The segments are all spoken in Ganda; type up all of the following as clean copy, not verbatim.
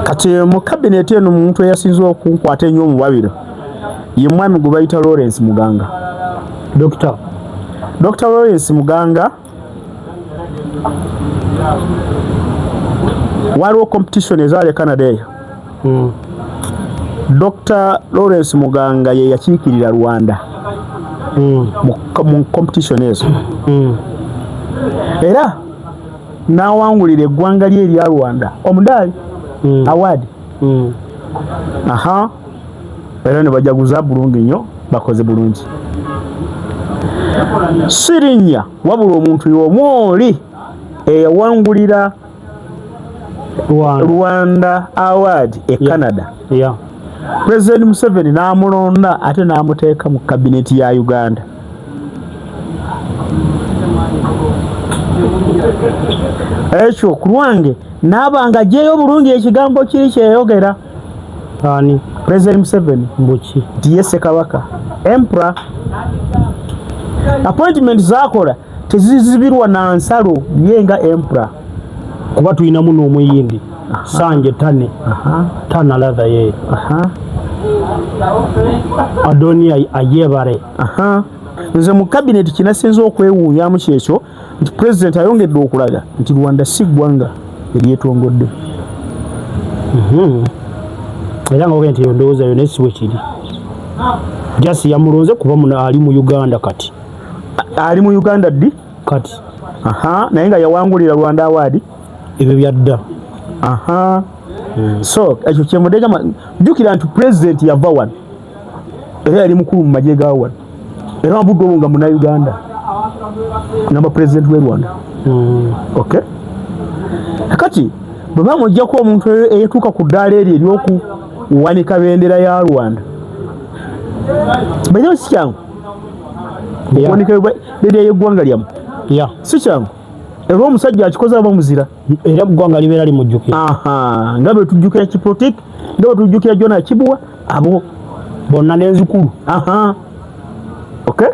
Kati mu kabineti eno, omuntu eyasinze okunkwata ennyo omubabiro ye mwami gwe bayita Lawrence Muganga. Dokita. Dr. Lawrence Muganga, waliwo competition ezaali e Canada eyo. Dr. Lawrence Muganga ye yakiikirira Rwanda mu competition ezo era n'awangulira eggwanga lye erya Rwanda omudaali, award. Aha, era ne bajaguza bulungi nnyo, bakoze bulungi. Si linnya, wabula omuntu y'omu oli eyawangulira Rwanda. Rwanda award e Canada. President Museveni n'amulonda ate n'amuteeka mu kabineti ya Uganda. Ekyo ku lwange naaba nga aggyeyo bulungi ekigambo kiri kyeyogera. Ani? President Museveni. Mbuki? Nti ye Ssekabaka, emperor. Appointment zakola tezizibirwa na nsalo, ye nga emperor. Kuba tulinamu n'omuyindi Sanje Tane. Tana ladha ye. Adonia Ayebare. Aha. Nze mu kabineti kinasinza okwewuunyamu kyekyo nti president ayongedde okulaga nti Rwanda si ggwanga eryetongodde. Era nga ogenda nti eyo ndowooza yo, naye si bwe kiri. Just yamulonze kuba muno ali mu Uganda kati. Ali mu Uganda ddi? Kati. Aha, naye nga yawangulira Rwanda award. Ebyo byadda. Aha. So ekyo kyemudegama, jjukira nti president yava wano era yali mukulu mu magye ga wano, era wabudde obwo nga Munauganda namba president we Rwanda. Okay, kati bwe bamuggyako omuntu eyetuuka ku ddaala eryo ery'okuwanika bendera ya Rwanda, bainayo si kyangu okuwanika bendera y'eggwanga lyammwe. Si kyangu, era omusajja akikoze aba muzira. Era eggwanga libeera limujjukira. Aha, nga bwe tujjukira Kiprotik, nga bwe tujjukira Jona Kibuwa, abo bonna n'enzukulu. Aha, okay,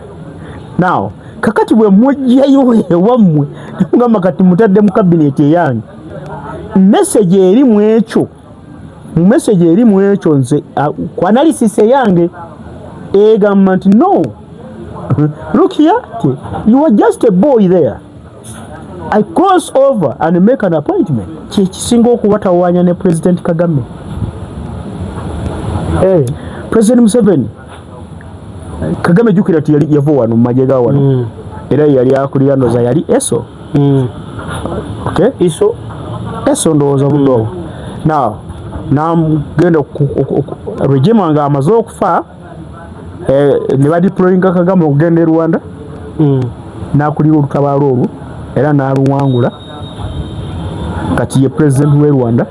now kakati bwe mujjayo ewammwe nemugamba kati mutadde mu kabineti eyange, message eri mu ekyo, mu message eri mu ekyo, nze ku analysis eyange egamba nti no, look here, you are just a boy there, I cross over and make an appointment. Kyekisinga okubatawaanya ne President Kagame. Eh, President Museveni, Kagame jjukira nti yali yava wano mu magye ga wano era yali akulira, ndowooza yali ESO. Okay? Iso. ESO ndowooza budde obwo. Now nagenda Rwigyema nga amaze okufa, ne badeployinga Kagame okugenda e Rwanda n'akulira olutabaalo olwo era n'aluwangula. Kati ye president we Rwanda,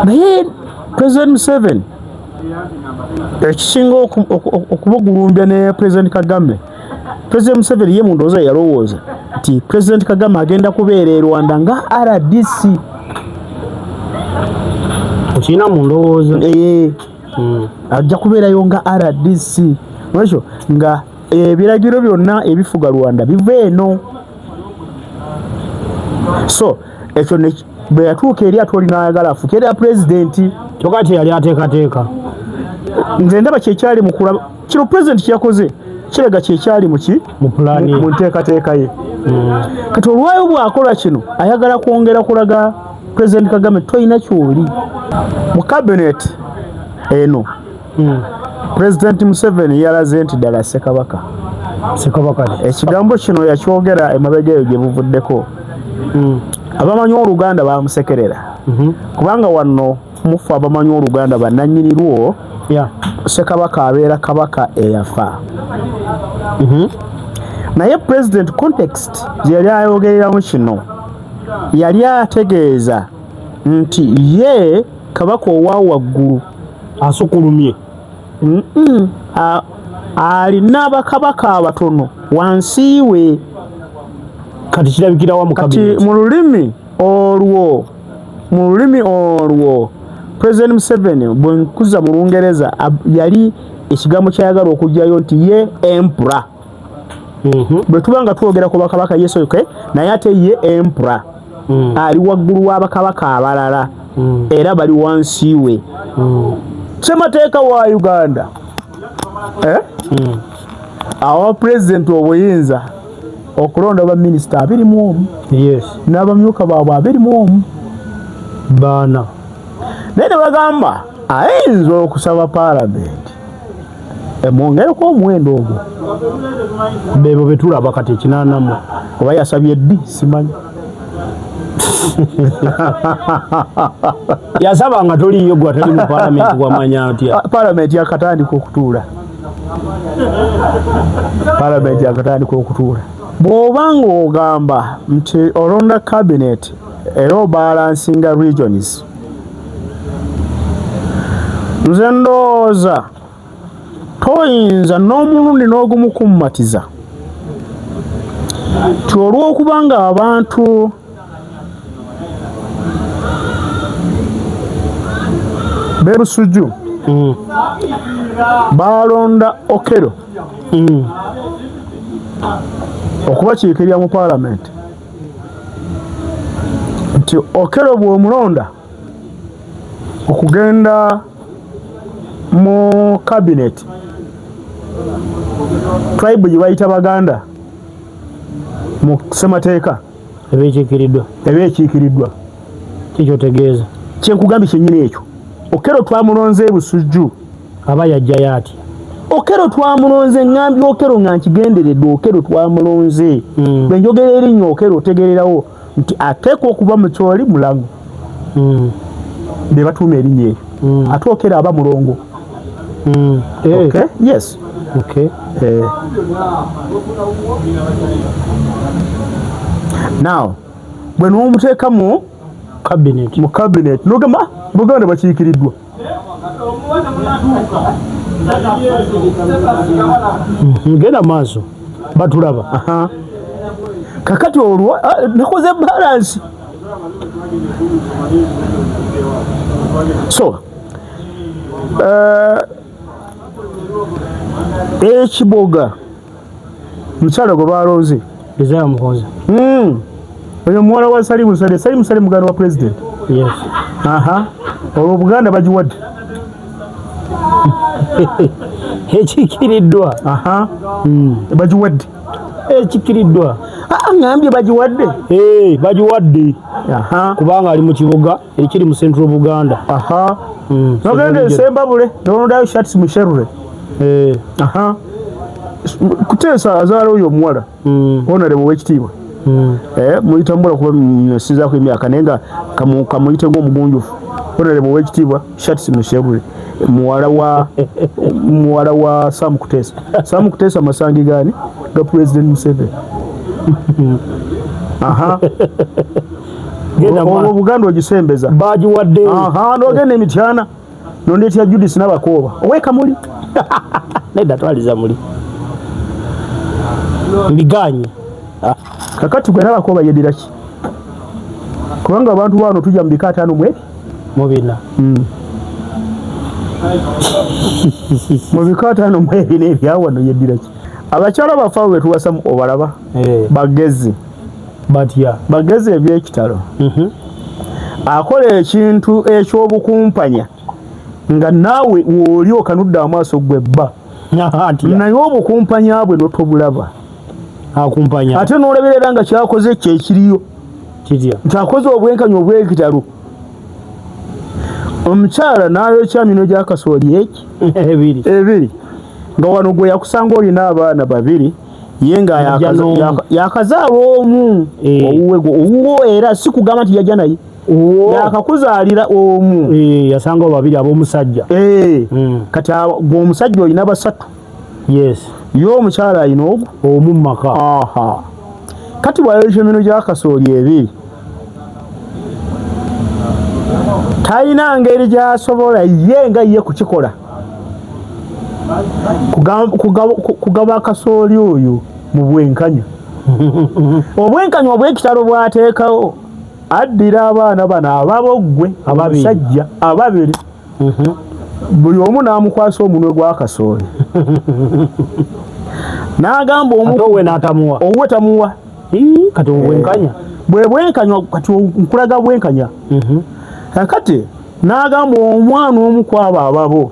naye President Museveni ekisinga okubagulumbya ne President Kagame, President Museveni ye mu ndowooza yalowooza nti President Kagame agenda kubeera e Rwanda nga RDC. Okirina mu ndowooza. Eh, ajja kubeerayo nga RDC, lwekyo nga ebiragiro byonna ebifuga Rwanda biva eno. So ekyo bwe yatuuka eri ate oli n'ayagala afuuke era pulezidenti. Kyokka kye yali ateekateeka. Nze ndaba kyekyali mu kulaba kino pulezidenti kyeyakoze kiraga kyekyali muki mu pulaani. Mu nteekateeka ye. Kati olwayo bw'akola kino ayagala kwongera kulaga Pulezidenti Kagame tolina kyoli mu cabinet eno. Pulezidenti Museveni yalaze nti ddala Ssekabaka. Ssekabaka. Ekigambo kino yakyogera emabega eyo gye buvuddeko. Abamanyi Oluganda bamusekerera kubanga wano mufu abamanyi Oluganda bannannyini lwo, Ssekabaka abeera kabaka eyafa. Naye president context gye yali ayogereramu kino, yali ategeeza nti ye kabaka owa waggulu. Asukulumye. Alina bakabaka abatono wansi we. Kati kirabikirawa mu Kati cabinet? Mu lulimi olwo President Museveni bwe nkuza mu Lungereza, yali ekigambo kyayagala okugyayo nti ye emperor. Bwe tuba nga twogera ku bakabaka, yesu, okay, naye ate ye emperor. Ali waggulu w'abakabaka abalala era bali wansi we. Ssemateeka wa Uganda awa pulezidenti obuyinza okulonda baminisita 21 n'abamyuka baabwe 21. Baana. Naye ne bagamba ayinza okusaba paalamenti emwongereko omuwendo ogwo. Bebo betulaba kati 80. Oba yasabye ddi simanyi. Yasaba nga toliiyo gwe atali mu paalamenti wamanya atya? Paalamenti yakatandika okutuula. Paalamenti yakatandika okutuula. Bw'oba ng'ogamba nti olonda cabinet era obalansinga regions, nze ndowooza toyinza n'omulundi n'ogumu kummatiza nti olw'okuba nga abantu b'e Busujju balonda Okello okubakiikirira mu paalamenti, nti Okello bw'omulonda okugenda mu cabinet, tribe gye bayita Baganda mu ssemateeka Ebekiikiriddwa. Eba ekiikiriddwa. Kikyotegeeza? Kyenkugambye kyennyini ekyo. Okello twamulonze e Busujju. Aba yajjayo atya? Okello twamulonze, ŋŋambye Okello nga nkigenderedde. Okello twamulonze. Bwe njogera erinnya Okello otegeererawo nti ateekwa okuba mukyoli Mulango. Be batuuma erinnya eryo. Ate Okello aba mulongo. Okay? Yes. Okay. Now, bwe n'omuteeka mu cabinet, mu cabinet n'ogamba Buganda bakiikiriddwa. Genda maaso batulaba. Kakati olwo nakoze balance. So ekiboga mukyala gwe balonze Desire Muhoza. Oyo muwala wa Salim Saleh. Salim Saleh muganda wa president. Yes. Olwo Buganda bagiwadde. Ekikiriddwa. Bagiwadde. Ekikiriddwa. Ngambye bagiwadde. Bagiwadde. Kubanga ali mu kibuga ekiri mu Central Buganda. Nogenda Esembabule, nolondayo Shartsi Musherure. Kuteesa azaala oyo omuwala. Honorable ow'ekitiibwa. Muyita mubula kuba nsizaako emyaka naye nga kamuyite ng'omugunjufu. Honorable ow'ekitiibwa Shartsi Musherure muwala wa Sam Kuteesa. Sam Kuteesa masangi gani ga President Museveni. Olwo Buganda ogisembeza. Bagiwadde. N'ogenda Emityana nondeetya Judith Nabakooba owekamuli. Nedda twaliza muli. Mbiganye. Kakati gwe Nabakooba yeddira ki? Kubanga abantu bano tujja mu bika 54. Mu 4. Mu bika 54 ebyawano yeddira ki? Abakyala baffe abo betuwasa obalaba bagezi. Batya? Bagezi eby'ekitalo. Akola ekintu eky'obukumpanya nga naawe w'oli okanudde amaaso gwe bba. Naye obukumpanya bwe n'otobulaba. Akumpanya. Ate n'olabira nga kyakoze kyekiriyo. Kitya? Nti akoze obwenkanya obw'ekitalo. Omukyala n'ayokya mino gya kasooli eki? Ebiri. Ebiri. Nga wano gwe yakusanga olina abaana babiri, ye nga yakazaala omu. Owuwe gwe, owuwo era si kugamba nti yajja naye. Yakakuzaalira omu. Yasanga babiri ab'omusajja. Kati gwe omusajja olina basatu. Yes. Ye omukyala alina ogwo? Omu mu maka. Kati bw'ayokya emino gya kasooli ebiri, talina ngeri gy'asobola ye nga ye kukikola. Kugaba kasooli oyo mu bwenkanya. Obwenkanya obw'ekitalo bw'ateekawo, addira abaana bano ababoggwe, abasajja ababiri. Buli omu n'amukwasa omunwe gwa kasooli. N'agamba omu owuwe n'atamuwa. Owuwe tamuwa. Kati obwenkanya. Bwe bwenkanya kati nkulaga bwenkanya. Kakati n'agamba omwana omu ku abo ababo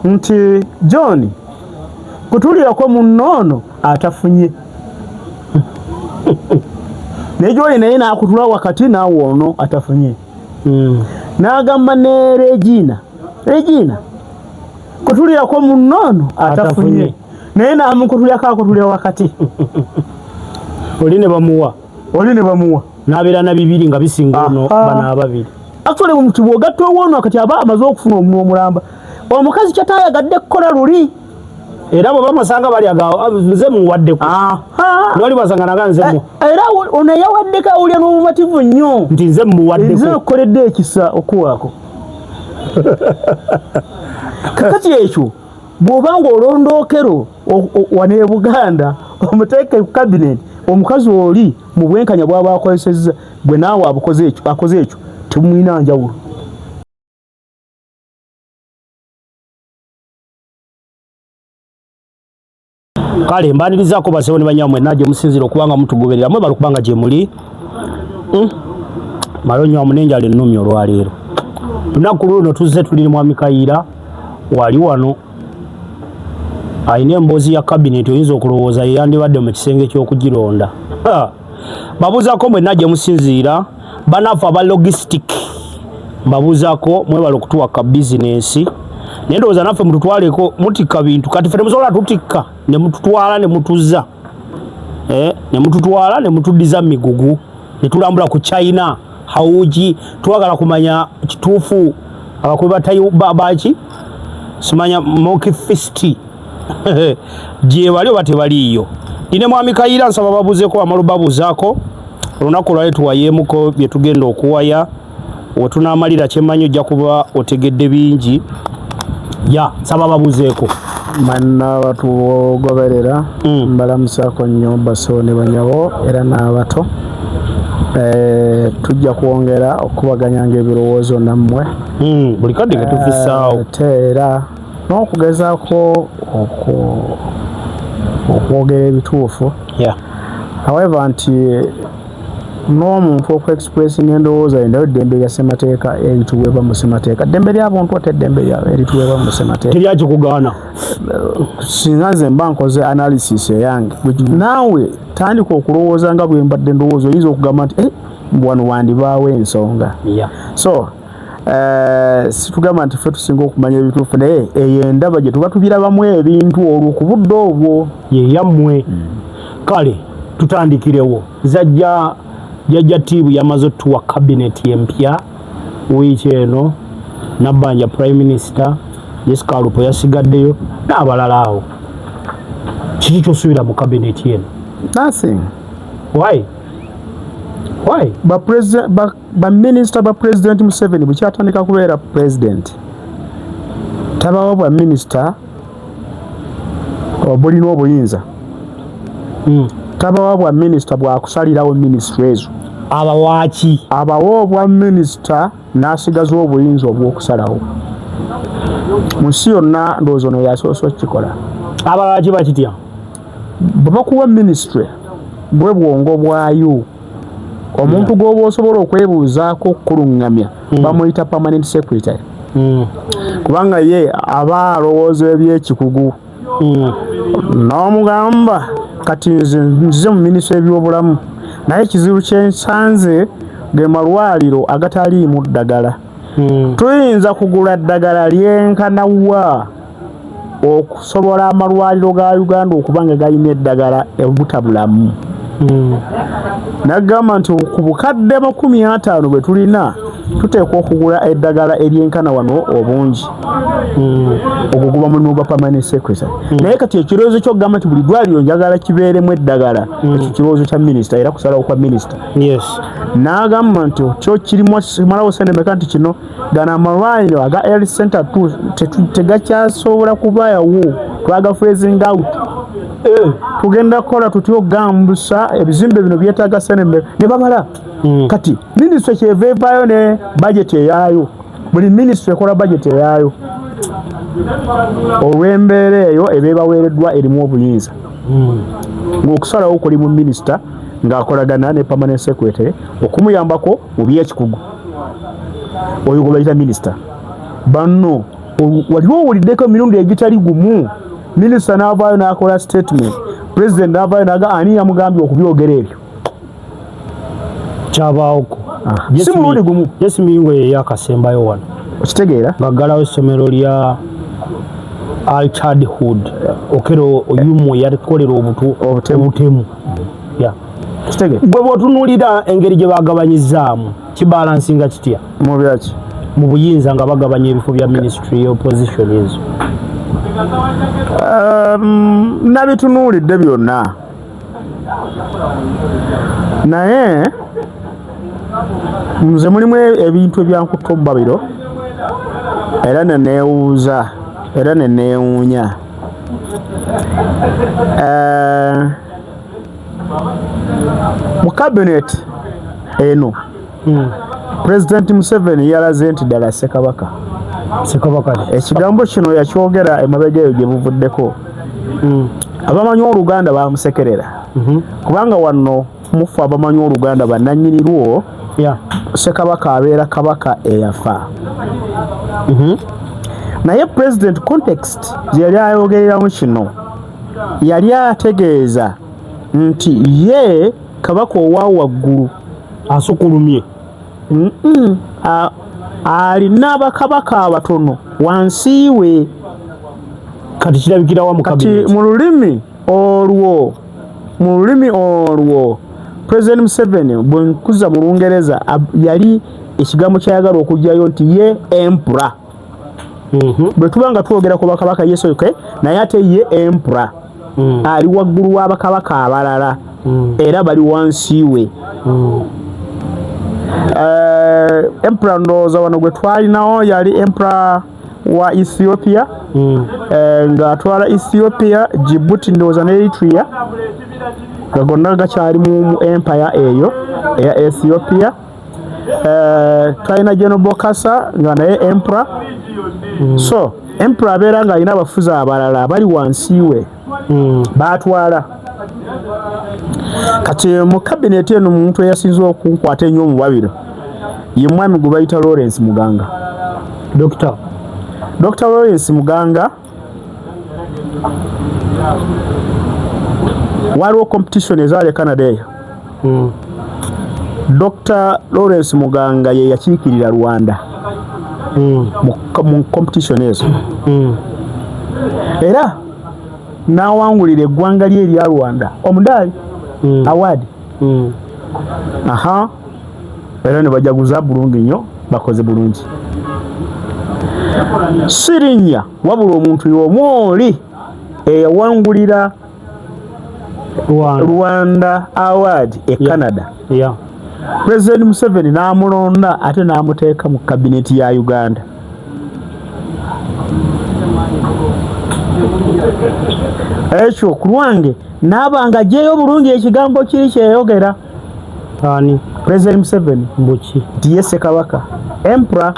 nti John kutulirako munno ono atafunye. Naye John naye n'akutula wakati naawe ono atafunye. N'agamba ne Regina, Regina kutulirako munno ono atafunye, naye n'amukutulirako akutulira wakati. Oli ne bamuwa, oli ne bamuwa n'abeera na bibiri nga bisinga ono bano ababiri. Actually omuntu bw'ogatta owoono kati aba amaze okufuna omunwa omulamba. Omukazi kyatayagadde kukola luli era bwe bamusanga bali aga nze muwaddeko noli basanga naga nze mu era ono eyawaddeko awulira n'obumativu nnyo nti nze muwaddeko, nze okukoledde ekisa okuwaako. Kakati ekyo bw'oba ng'olondookero wano e Buganda omuteeke ku cabinet, omukazi oli mu bwenkanya bw'aba akozesezza gwe naawe abukoze ekyo akoze ekyo temulina njawulo. Kale mbanirizaako basebo ne banyammwe mwenna gye musinziira okuba nga mutugoberera, mwebale okuba nga gye muli. Male onywamu n'enjala ennumi olwaleero. Lunaku luno tuzze tuli Mwami Kayiira wali wano alina emboozi ya kabineti, oyinza okulowooza ye yandibadde mu kisenge ky'okugironda. Babuuzaako mwenna gye musinziira, banafu aba logistic mbabuuzaako, mwebale okutuwa ka bizinensi, naye ndowooza naffe mututwaleko mutikka bintu. Kati ffe temusobola tutikka ne mututwala ne mutuzza, ne mututwala ne mutuddiza migugu ne tulambula ku China hauji. Twagala kumanya kituufu abakubi baki simanya monkey fist gye bali oba tebaliiyo. Ndine Mwami Kayiira, nsaba babuzeeko bamala babuuzaako. Olunaku lwali tuwayeemuko bye tugenda okuwaya, wetunaamalira kyemmanyi ojja kuba otegedde bingi. Ya nsaba babuzeeko. Manna batugoberera, mbalamusaako nnyo baso ne banyabo era n'abato. Tujja kwongera okukubaganyanga ebirowoozo nammwe buli kadde ke tufissaawo, ate era n'okugezaako okwogera ebituufu. However nti n'omuntu okuexpressinga endowooza ye nayo ddembe lya ssemateeka erituweebwa mu ssemateeka, ddembe lya buntu ate ddembe erituweebwa mu ssemateeka teryakikugaana. Singa nze mba nkoze analysis eyange, naawe tandika okulowooza nga bwe mbadde ndowooza, oyinza okugamba nti wano wandibaawo ensonga. So situgamba nti ffe tusinga okumanya ebituufu, naye eyo endaba gye tuba tubirabamu ebintu olwo ku budde obwo yeyammwe. Kale tutandikirewo. Zajja jajja tiibu yamaze otuwa kabineti empya wiiki eno, Nabbanja prime minister, Jessica Alupo yasigaddeyo n'abalala awo. Kiki ky'osuubira mu kabineti eno? Nothing. Why? Why? Ba minisita ba President Museveni bwekyatandika kubeera president tabawa bwa minisita obulina obuyinza, tabawa bwa minisita bwakusalirawo minisitule ezo. Abawaaki? Abawa obwa minisita n'asigaza obuyinza obw'okusalawo. Mu nsi yonna ndowooza ono yasoose okukikola. Abalala kiba kitya? Bwe bakuwa minisitule bwe bwongo bwayo, omuntu gw'oba osobola okwebuuzaako okukuluŋŋamya bamuyita permanent secretary, kubanga ye aba alowooza ebyekikugu. N'omugamba kati nze nzize mu minisitule ebyobulamu, naye ekizibu kyensanze ge malwaliro agataliimu ddagala. Tuyinza kugula ddagala lyenkanawa okusobola amalwaliro ga Uganda okuba nga galina eddagala obutabulamu? Nagamba nti ku bukadde 50 bwe tulina tuteekwa okugula eddagala eryenkana wano obungi. Ogwo guba mulimu gwa permanent secretary. Naye kati ekirowoozo ky'okugamba nti buli ddwaliro njagala kibeeremu eddagala, ekyo kirowoozo kya minisita era kusalawo kwa minisita. N'agamba nti kyo kirimu malawo sente meka nti kino gano amalwaliro aga health center tegakyasobola kubayawo, twaga phasing out. Tugenda kukola tutya okugambusa ebizimbe bino byetaaga sente mmeka ne babala. Kati minisitule kyeva evaayo ne bajeti eyaayo, buli minisitule ekola bajeti eyaayo olw'embeera eyo eba ebaweereddwa erimu obuyinza, ng'okusalawo kuli mu minisita. Ng'akolagana ne permanent secretary okumuyambako mu byekikugu, oyo gwe bayita minisita. Banno waliwo owuliddeko emirundi egitali gumu minisita n'avaayo n'akola statement, president n'avaayo n'aga ani yamugambye okubyogera ebyo? Kyabaawoko. Ah, si mulundi gumu. Jesse Miyingo ye yakasembayo wano. Okitegeera? Ng'aggalawo essomero lya Al Childhood Okello Oyumu yakolera obutemu. Gwe bw'otunuulira engeri gye bagabanyizaamu kibalansinga kitya? Mu byaki? Mu buyinza nga bagabanya ebifo bya ministry opposition ezo. Nabitunuulidde byonna, naye nze mulimu ebintu ebyankutta omubabiro era neneewuuza era neneewuunya. Mu cabinet eno President Museveni yalaze nti ddala Ssekabaka. Ssekabaka. Ekigambo kino yakyogera emabega eyo gye buvuddeko. Abamanyi Oluganda bamusekerera. Kubanga wano mufu abamanyi Oluganda bannannyini lwo, Ssekabaka abeera kabaka eyafa. Naye President context gye yali ayogereramu kino yali ategeeza nti ye kabaka owa waggulu asukulumye, alina bakabaka abatono wansi we. Kati kirabikirawa mu Kati mu lulimi olwo President Museveni bwe nkuza mu Lungereza yali ekigambo kyayagala okugyayo nti ye emperor. Bwe tuba nga twogera ku bakabaka Yesu, okay, naye ate ye emperor ali waggulu w'abakabaka abalala era bali wansi we. Emperor ndowooza wano gwe twalinawo yali emperor wa Ethiopia, ng'atwala Ethiopia, Djibouti ndowooza ne Eritrea, nga gonna gakyali mu empire eyo eya Ethiopia. Twalina General Bokassa nga naye emperor. So emperor abeera ng'alina abafuzi abalala abali wansi we baatwala. Kati mu cabinet eno omuntu eyasinze okunkwata ennyo omubabiro ye mwami gwe bayita Lawrence Muganga. Dr. Lawrence Muganga, waliwo competition ezaali e Canada eyo. Dr. Lawrence Muganga ye yakiikirira Rwanda mu competition ezo era n'awangulira eggwanga lye erya Rwanda omudaali, award. Aha, era ne bajaguza bulungi nnyo, bakoze bulungi. Si linnya, wabula omuntu y'omu oli eyawangulira Rwanda award e Canada. President Museveni n'amulonda ate n'amuteeka mu kabineti ya Uganda. Ekyo ku lwange naaba nga aggyeyo bulungi ekigambo kiri kyeyogera. Ani? President Museveni. Mbuki? Nti ye Ssekabaka, emperor.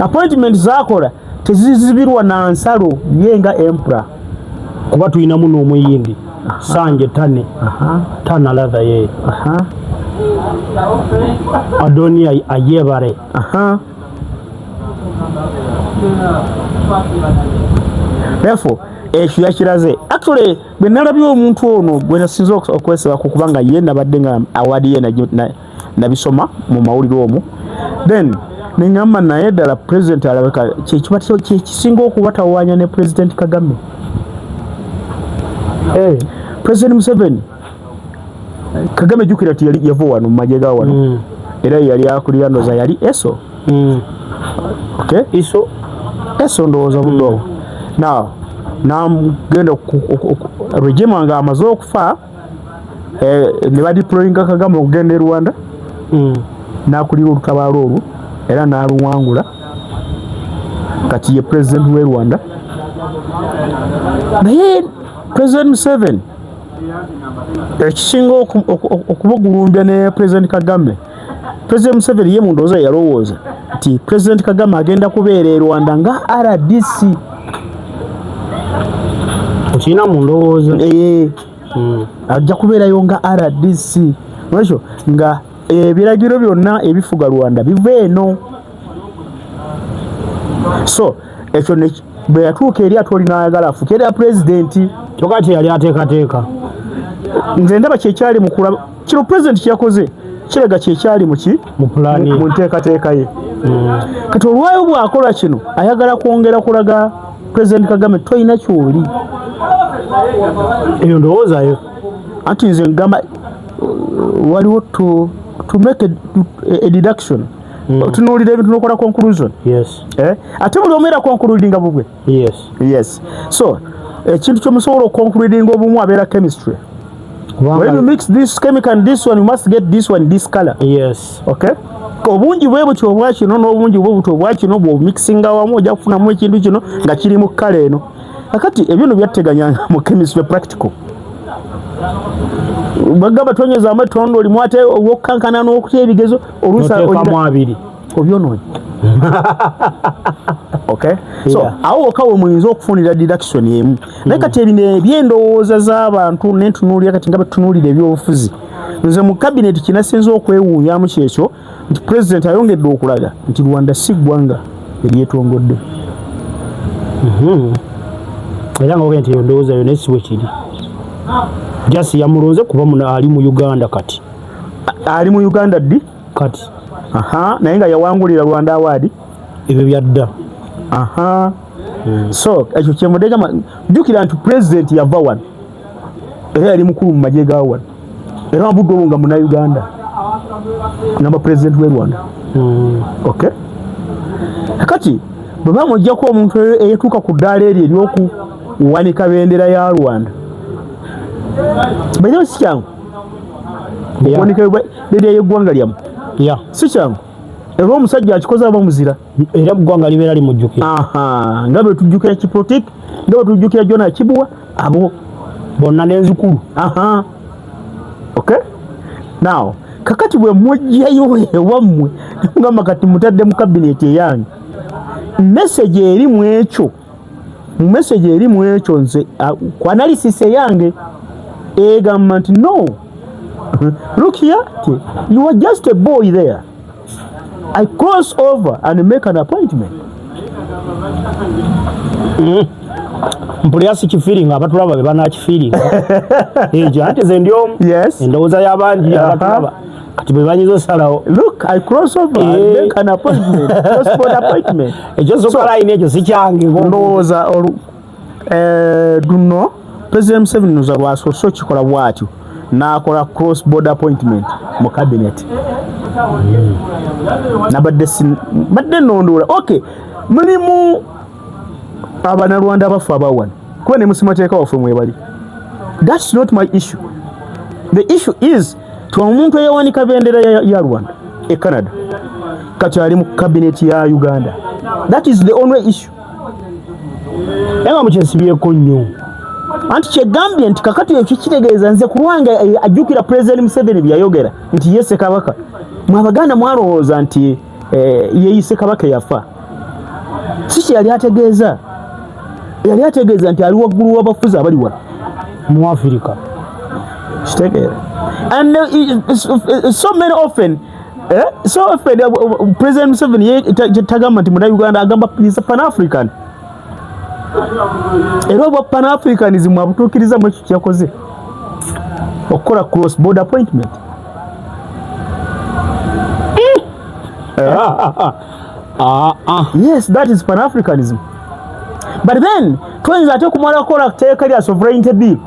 Appointment zaakola tezizibirwa na nsalo, ye nga emperor. Kuba tulinamu n'omuyindi Sanje Tane Tana latha ye Adonia Ayebare. Therefore ekyo yakiraze. Actually bwe nalabye omuntu ono gwe nasinze okwesibako, kubanga ye nabadde nga award ye nabisoma mu mawulire omwo, then neŋŋamba naye ddala president alabeka kyekiba kyekisinga okubatawaanya ne President Kagame. President Museveni, Kagame jjukira nti yali yava wano mu magye ga wano era yali akulira ndowooza yali ESO. Okay? ISO. ESO ndowooza budde obwo. Now nagenda regime nga amaze okufa, ne badeployinga Kagame okugenda e Rwanda n'akulira olutabaalo olwo era n'aluwangula. Kati ye president w'e Rwanda. Naye President Museveni ekisinga okubugulumbya ne President Kagame, President Museveni ye mu ndowooza yalowooza nti President Kagame agenda kubeera e Rwanda nga RDC. Okirina mu ndowooza? Ajja kubeerayo nga RDC lwekyo nga ebiragiro byonna ebifuga Rwanda biva eno. So ekyo bwe yatuuka eri ate oli n'ayagala afuuke era pulezidenti. Kyokka kye yali ateekateeka. Nze ndaba kyekyali mu kulaba kino pulezidenti kyeyakoze kiraga kyekyali muki mu pulaani mu nteekateeka ye. Kati olwayo bw'akola kino ayagala kwongera kulaga Pulezidenti Kagame tolina kyoli. Eyo ndowoozayo. Anti nze ngamba waliwo to make a deduction. Otunuulira ebintu n'okola conclusion. Yes. Ate buli omu era concludinga bubwe. Yes. Yes. So ekintu kyomusobola okuconcludinga obumu abeera chemistry. When you mix this chemical and this one, you must get this one, this color. Yes. Okay? Obungi bwe butyo obwa kino n'obungi bwe butyo obwa kino bw'omixinga wamu ojja kufunamu ekintu kino nga kiri mu kkala eno. Kakati ebyo no byatteganyanga mu chemistry practical. Bagamba tonyezaamu ettondo limu ate olw'okukankana n'okutya ebigezo oluusi oteekamu abiri obyonoonye. Okay? So awo wokka we muyinza okufunira deduction emu. Naye kati ebino eby'endowooza z'abantu n'entunuulira kati nga batunuulira ebyobufuzi. Nze mu kabineti kinasinze okwewuunyamu kyekyo nti pulezidenti ayongedde okulaga nti Rwanda si ggwanga eryetongodde. Era nga ogenda nti eyo ndowooza yo naye si bwe kiri. Just yamulonze kuba ali mu Uganda kati. Ali mu Uganda ddi? Kati. Aha, naye nga yawangulira Rwanda award. Ebyo byadda. Aha. So ekyo kyemudegama jjukira nti pulezidenti yava wano era yali mukulu mu magye ga wano era obudde obwo nga munnayuganda ngamba pulezidenti w'e Rwanda. Okay? Kati bwe bamuggyako omuntu eyetuuka ku ddaala eryo ery'okuwanika bendera ya Rwanda, bainayo si kyangu okuwanika bendera y'eggwanga lyammwe, si kyangu era omusajja akikoze aba muzira era eggwanga libeera limujjukira. Aha, nga bwe tujjukira Kiprotik, nga bwe tujjukira Jonah Kibuwa, abo bonna n'enzukulu. Aha. Okay? Now, kakati bwe mujjayo ewammwe ngamba kati mutadde mu kabineti eyange, message eri mu ekyo, message eri mu ekyo nze ku analysis eyange egamba nti no, look here, you are just a boy there. I cross over and make an appointment. Mpulira si kifiiringa abatulaba be banaakifiiringa ekyo anti ze ndi omu. Yes. Endowooza y'abangi abatulaba kati bwe banyiza osalawo. Look, I cross over and make an appointment, cross border appointment. Ekyo soka line ekyo si kyange. Ndowooza luno President Museveni ndowooza lwasoose okikola bw'atyo n'akola cross border appointment mu cabinet. Nabadde badde nnondoola. Okay, mulimu Abanyarwanda abafu abawano kuba ne musimateeka waffe mwebali. That's not my issue. The issue is ti omuntu eyawanika bendera ya Rwanda e Canada kati ali mu cabinet ya Uganda. That is the only issue. Naye nga mukyesibyeko nnyo. Anti kyegambye nti kakati ekyo kitegeeza nze ku lwange ajjukira President Museveni bye yayogera nti ye Ssekabaka. Mwe Abaganda mwalowooza nti ye Ssekabaka eyafa. Si kye yali ategeeza. Yali ategeeza nti ali waggulu w'abafuzi abali wano mu Afirika. Kitegeera. And so many often so often President Museveni ye tagamba nti munnayuganda, agamba is a Pan-African. Era obwa Pan-Africanism abutuukiriza mu ekyo kyakoze okukola cross border appointment. Yes, that is Pan-Africanism. But then toyinza ate kumala kukola tteeka lya sovereignty bill,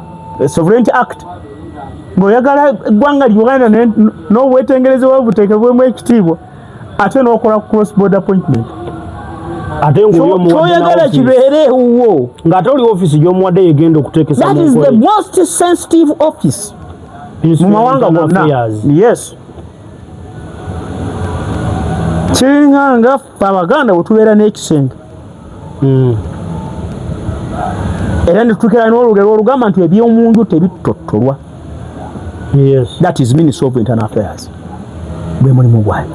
sovereignty act, ng'oyagala eggwanga Uganda n'obwetengereze buteekebwemu ekitiibwa ate n'okola cross border appointment. Ate ng'oyagala kibeere ewuwo ng'ate oli ofiisi gy'omuwadde yegenda okuteekesa. That is the most sensitive office mu mawanga gonna. Yes. Kiringa nga ffe Abaganda bwe tubeera n'ekisenge era ne tutuukira n'olugero olugamba nti ebyomunju tebittottolwa. Yes. That is Minister of Internal Affairs. Gwe mulimu gwayo.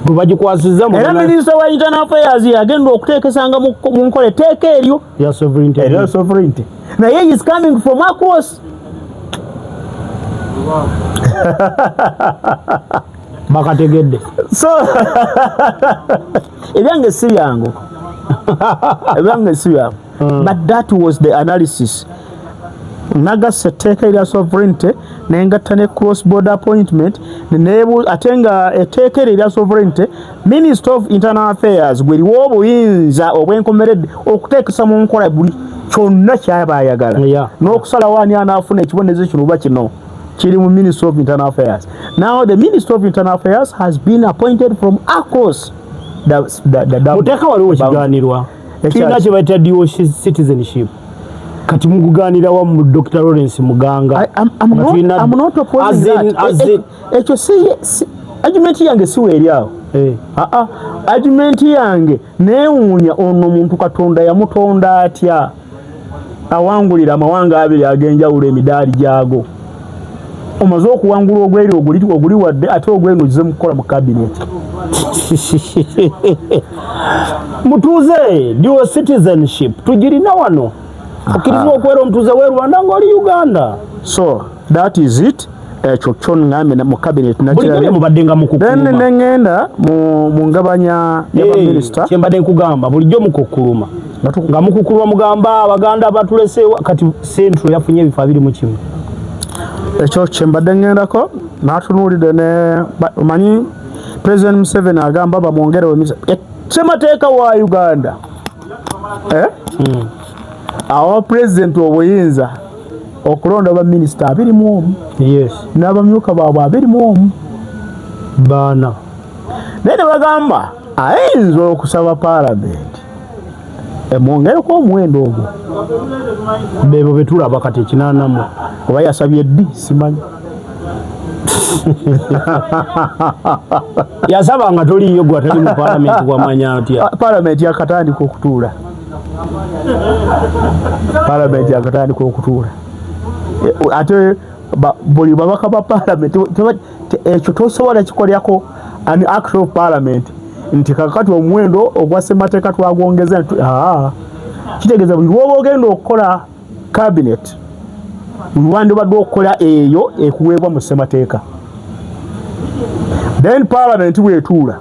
Gwe bagikwasizza. Era Minister wa Internal Affairs yagenda okuteekesanga mu nkola etteeka eryo ya sovereignty. Erya sovereignty. Naye is coming from across. Bakategedde. So ebyange si byangu, ebyange si byangu. But that was the analysis. Nagasse etteeka erya sovereignty nengatta ne cross border appointment, ate nga etteeka eryo erya sovereignty, Minister of Internal Affairs gwe liwa obuyinza obwenkomeredde okuteekesa mu nkola buli kyonna kyaba ayagala n'okusalawo ani anaafuna ekibonerezo kino oba kino kiri mu Minister of Internal Affairs. Now the Minister of Internal Affairs has been appointed from across the Muteeka waliwo kiganirwa kirina kye bayita dual citizenship. Kati mukuganira wamu Dr. Lawrence Muganga. Ekyo si argument yange, si weeri awo. Argument yange neewuunya ono muntu Katonda yamutonda atya awangulira amawanga abiri ag'enjawulo emidaali gyago. Omaze okuwangula ogweri oguli wadde ate ogweno ogize mu kukola mu kabineti. Mutuuze, dual citizenship tugirina wano, okkirizibwa okubeera omutuuze w'e Rwanda ng'oli Uganda. So that is it. Ekyo kyo ŋŋambye mu cabinet. Bulijjo mubadde nga then mukukkuluma. Neŋŋenda mu ngabanya y'abaminisita. Kyembadde nkugamba, bulijjo mukukkuluma, nga mukukkuluma mugamba Abaganda batuleseewa. Kati Central yafunye ebifo 21. Ekyo kyembadde ŋŋendako, natunuulidde ne omanyi President Museveni agamba bamwongere ssemateeka wa Uganda, eh? Awa president obuyinza okulonda baminisita 21 n'abamyuka baabwe 21. Baana. Naye ne bagamba ayinza okusaba paalamenti emwongereko omuwendo ogwo. Bebo betulaba kati 80. Oba yasabye ddi simanyi. Yasaba nga toliiyo, gwe atali mu paalamenti wamanya atya? Ah, paalamenti yakatandika okutuula, paalamenti yakatandika okutuula. Ate buli babaka ba paalamenti ekyo tosobola kikolyako an act of parliament nti kakati omuwendo ogwa ssemateeka twagwongeza. Kitegeeza buli lwoba ogenda okukola cabinet, buli wandibadde okukola eyo ekuweebwa mu ssemateeka, then parliament bwetuula,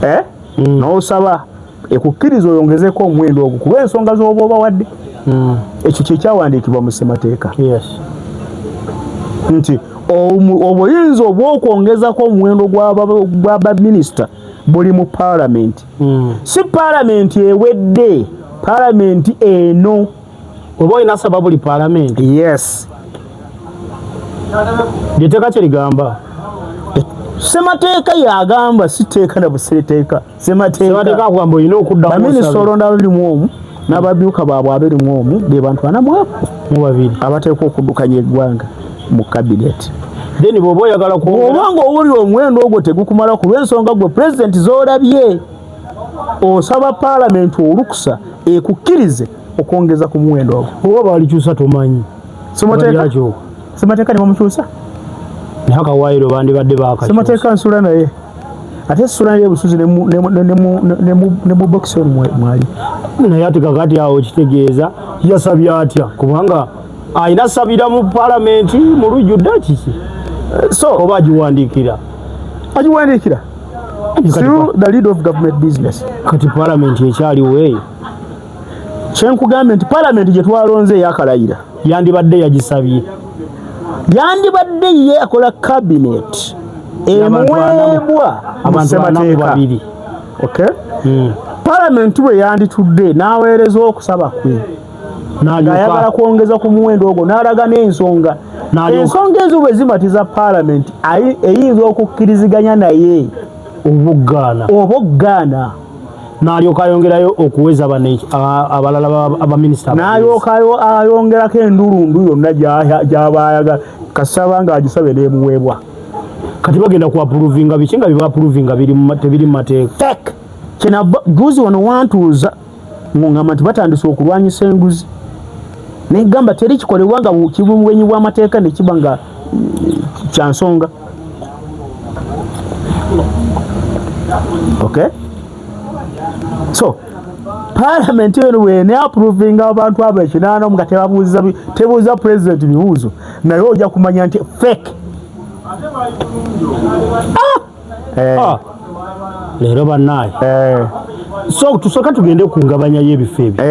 eh? N'osaba ekukkiriza oyongezeko omuwendo ogwo kuba ensonga z'oba obawadde. Ekyo kyekyawandiikibwa mu ssemateeka nti obuyinza obw'okwongezako omuwendo gwa baminisita buli mu paalamenti. Si paalamenti ewedde, paalamenti eno. Oba olina saba buli paalamenti? Yes. Lyeteeka kyerigamba. Ssemateeka yagamba, si tteeka na buseeteeka. Ssemateeka Ssemateeka akugamba olina okudda. Baminisita olonda 21 n'abamyuka baabwe 21, be bantu 42 babiri abateekwa okuddukanya eggwanga mu kabineti. Then bw'oba oyagala kwongera Bw'oba nga owulira omuwendo ogwo tegukumala ku lw'ensonga gwe pulezidenti z'olabye, osaba paalamenti olukusa ekukkirize okwongeza ku muwendo ogwo. Oba balikyusa tomanyi. Ssemateeka Balyakyuka. Ssemateeka ne bamukyusa. Naye akawaayiro bandibadde bakakyusa. Ssemateeka nsula naye, ate sula naye busuzi ne mu bokisi ono mwali. Naye ate kakati awo kitegeeza yasabye atya? Kubanga alina sabira mu paalamenti mu lujjudde kiki? So oba agiwandiikira? Agiwandiikira through the lead of government business. Kati paalamenti ekyaliwo eyo? Kyenkugambye nti paalamenti gye twalonze eyakalayira yandibadde yagisabye. Yandibadde ye akola cabinet Y'abantu emuweebwa mu abantu ana mu ssemateeka. babiri. Okay, paalamenti bwe yanditudde n'aweereza okusaba kwe ng'ayagala n'alyoka kwongeza ku muwendo ogwo, n'alaga n'ensonga. Ensonga ezo bwe zimatiza paalamenti, eyinza okukkiriziganya naye oba okugaana. Oba okugaana. N'alyoka ayongerayo okuweza bano abalala abaminisita abagenzi. N'alyoka ayongerako endulundu yonna gy'aba ayagala, kasaba ng'agisabe n'emuweebwa. Kati bagenda ku approvinga biki nga bye baapprovinga tebiri mu mateeka? Tek kyenava juzi wano wantuuza ng'ongamba nti batandise okulwanyisa enguzi, negamba teri kikolebwa nga kibu mu bwenyi bw'amateeka ne kiba nga kya nsonga. Okay, so Palamenti eno bwene approvinga abantu abo 80 nga tebabuuza tebuuza president bibuuzo, naye ojja kumanya nti fake. Ah! Ah! Leero bannaaye. So tusooka tugende ku ngabanya y'ebifo ebyo.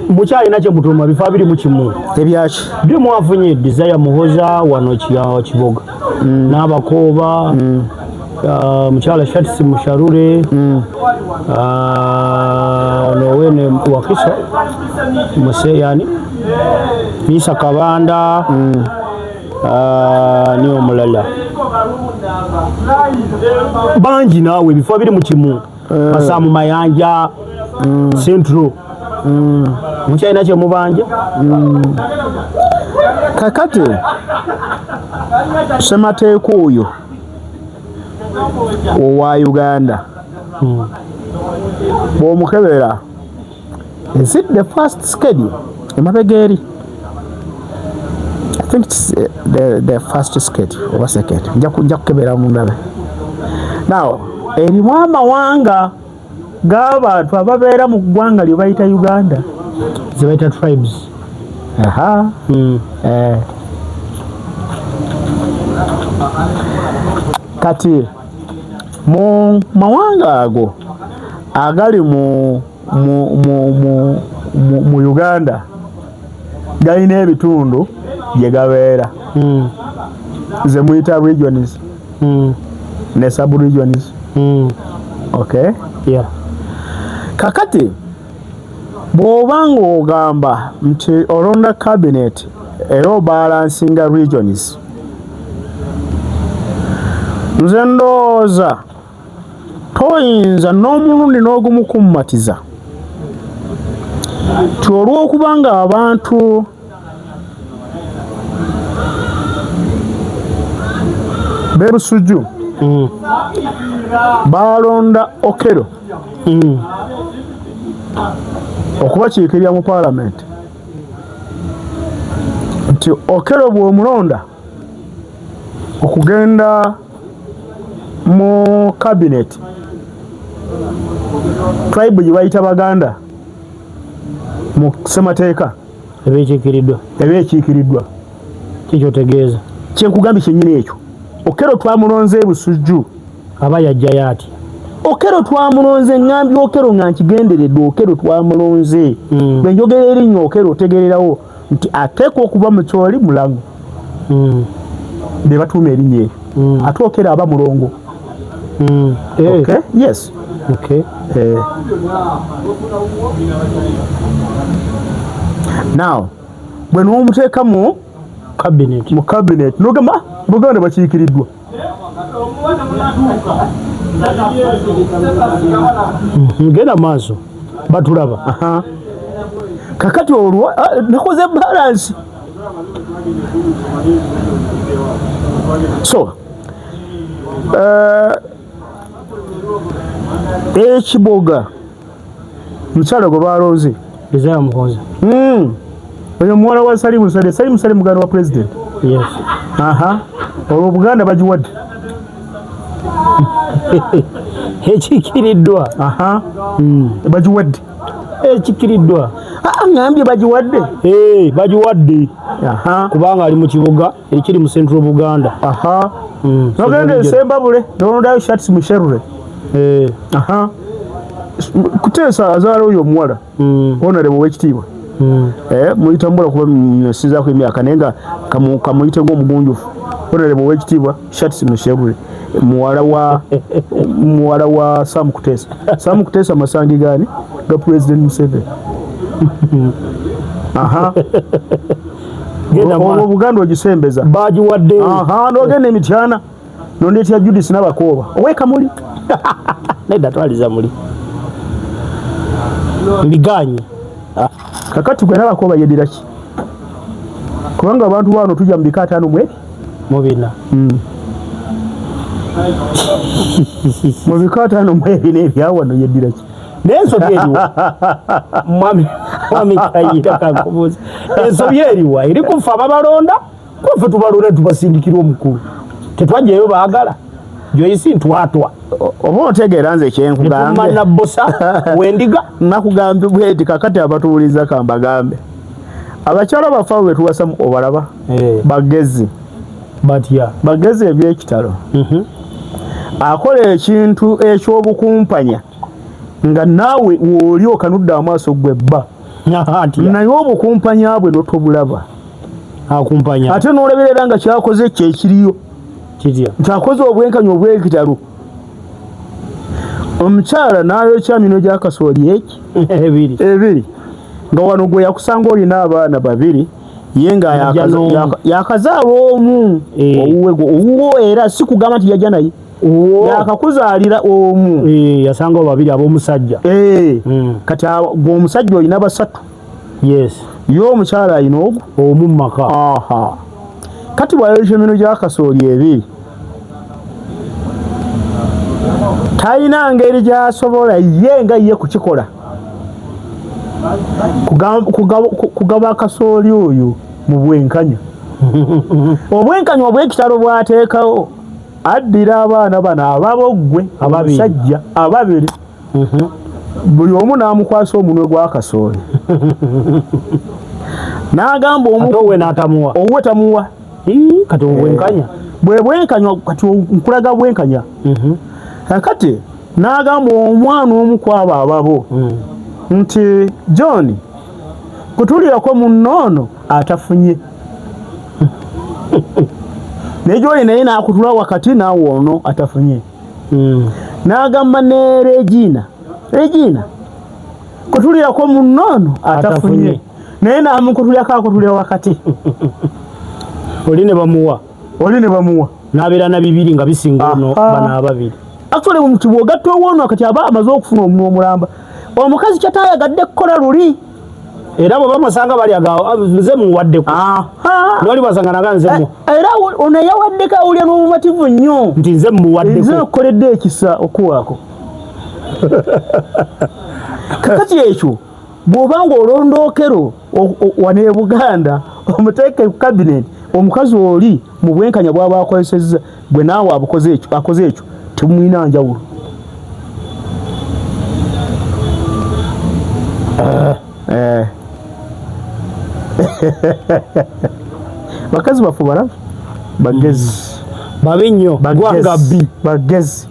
Mukyalina kye mutuuma bifo 21. Ebyaki? Byo mwafunye Desire Muhoza wano Kiboga n'Abakooba, mukyala Shatsi Musharure, ono wene Wakiso Museyani, Misa Kabanda, ni omulala bangi. Naawe ebifo 21, Masamu Mayanja, Central, mukyalina kyemubanja? Kakati ssemateeka oyo owa Uganda bw'omukebera, is it the first schedule emabega eri? I think it's the first schedule oba second, nja kukebera mundabe. Now erimu amawanga g'abantu ababeera mu ggwanga lye bayita Uganda, ze bayita tribes. Aha. Kati mu mawanga ago agali mu Uganda galina ebitundu gye gabeera, ze muyita regions ne sub regions. Okay? Yeah. Kakati bw'oba ng'ogamba nti olonda cabinet era obalansinga regions, nze ndowooza toyinza n'omulundi n'ogumu kummatiza ti olw'okuba nga abantu b'e Busujju balonda Okello okubakiikirira mu paalamenti, nti Okello bw'omulonda okugenda mu cabinet, tribe gye bayita Baganda mu ssemateeka eba ekiikiriddwa. Eba ekiikiriddwa. Kikyotegeeza? Kyenkugambye kyennyini ekyo. Okello twamulonze e Busujju. Aba yajjayo atya? Okello twamulonze, ŋŋambye Okello nga nkigenderedde. Okello twamulonze. Bwe njogera erinnya Okello otegererawo nti ateekwa okuba mukyoli mulango, be batuuma erinnya eryo. Ate Okello aba mulongo. Okay? Yes. Okay. Now bwe n'omuteeka mu cabinet, mu cabinet n'ogamba, "Ah, Buganda bakiikiriddwa." Genda maaso, batulaba. Aha. Kakati olwo nakoze balance. So ekiboga mukyala gwe balonze, Desire Muhoza. Oyo muwala wa Salimu Saleh. Salimu Saleh muganda wa president. Yes. Aha, olwo Buganda bagiwadde. Ekiikiriddwa. Aha, bagiwadde. Ekikiriddwa. Ah, ngambye bagiwadde. Eh, bagiwadde. Aha. Kubanga ali mu kibuga ekiri mu Central Buganda. Aha. Nogenda esembabule nolondayo Shats Musherure. Aha, Kuteesa azaala oyo omuwala, honorable owekitiibwa. Eh, muyita mbula kuba nsizaako emyaka, naye nga kamuyite ng'omugunjufu. Honorable owekitiibwa Shats Musherure muwala wa Sam Kuteesa. Sam Kuteesa masangi gani ga President Museveni. Aha. Genda. Olwo Buganda ogisembeza. Bagiwadde. Aha, nogenda emityana nondeetya Judith Nabakooba owekamuli. Nedda, twaliza muli mbiganye. Kakati gwe Nabakooba yeddira ki? Kubanga abantu bano tujja mu bika 54. Mubina. Mu bika 54 ebyawano yeddira ki? Naye ensobi eriwa, mwami Kayiira? Kankubuuza, ensobi eriwa? Eri kufa ababalonda? Kufe tubalonda tubasindikira omukulu, tetwajjayo baagala. Joyce Ntwatwa. Oba otegeera nze kyenkugambye. Nabbosa wendiga. Nakugambye bweti kakati abatuwuliza kambagambe. Abakyala baffe abo betuwasa obalaba eh. Bagezi. Batya? Bagezi ebyekitalo. Akola ekintu ekyobukumpanya nga naawe wooli okanudde amaaso gwe bba. Naye obukumpanya bwe notobulaba. Akumpanya. Ate n'olabirira nga kyakoze kyekiriyo. Kitya? Nti akoze obwenkanya obw'ekitalo. Omukyala n'ayokya mino gya kasooli eki? Ebiri. Ebiri. Nga wano gwe yakusanga olina abaana babiri, ye nga yakazaala omu. Eh. Owuwe gwe, owuwo era si kugamba nti yajja naye. Owuwo. Yakakuzaalira omu. Eh, yasanga babiri ab'omusajja. Eh. Mm. Kati gwe omusajja olina basatu. Yes. Ye omukyala alina ogwo? Omu mu maka. Aha. Kati bw'ayokya emino gya kasooli ebiri, talina ngeri gy'asobola ye nga ye kukikola kugaba kasooli oyo mu bwenkanya. Obwenkanya obw'ekitalo bw'ateekawo, addira abaana bano ababoggwe Ababiri. abasajja ababiri. Buli omu n'amukwasa omunwe gwa kasooli. N'agamba omu Ate owuwe n'atamuwa. Owuwe tamuwa. Ii, kati obwenkanya. Bwe bwenkanya, kati nkulaga bwenkanya. Kakati n'agamba omwana omu ku abo ababo nti John, kutulirako munno ono atafunye. Naye John naye n'akutula wakati naawe ono atafunye. N'agamba ne Regina, Regina, kutulirako munno ono atafunye. Atafunye. Naye n'amukutulirako akutulira wakati. Oli ne bamuwa. Oli ne bamuwa. N'abeera na bibiri nga bisinga ono bano ababiri. Actually, mu nti bw'ogatta owoono kati aba amaze okufuna omunwe omulamba. Omukazi ky'ataayagadde kukola luli. Era bwe bamusanga bali aga, nze muwaddeko. Aha. N'oli bw'asanga naga nze mu. Era ono eyawaddeko awulira n'obumativu nnyo. Nti nze muwaddeko. Nze nkoledde ekisa okuwaako. Kakati ekyo bw'oba ng'olondookero wano e Buganda omuteeke ku cabinet, omukazi oli mu bwenkanya bw'aba akozesezza, gwe naawe abukoze ekyo, akoze ekyo, temulina njawulo. Bakazi baffe balabe bagezi. Babi nnyo. Gwanga bbi. Bagezi.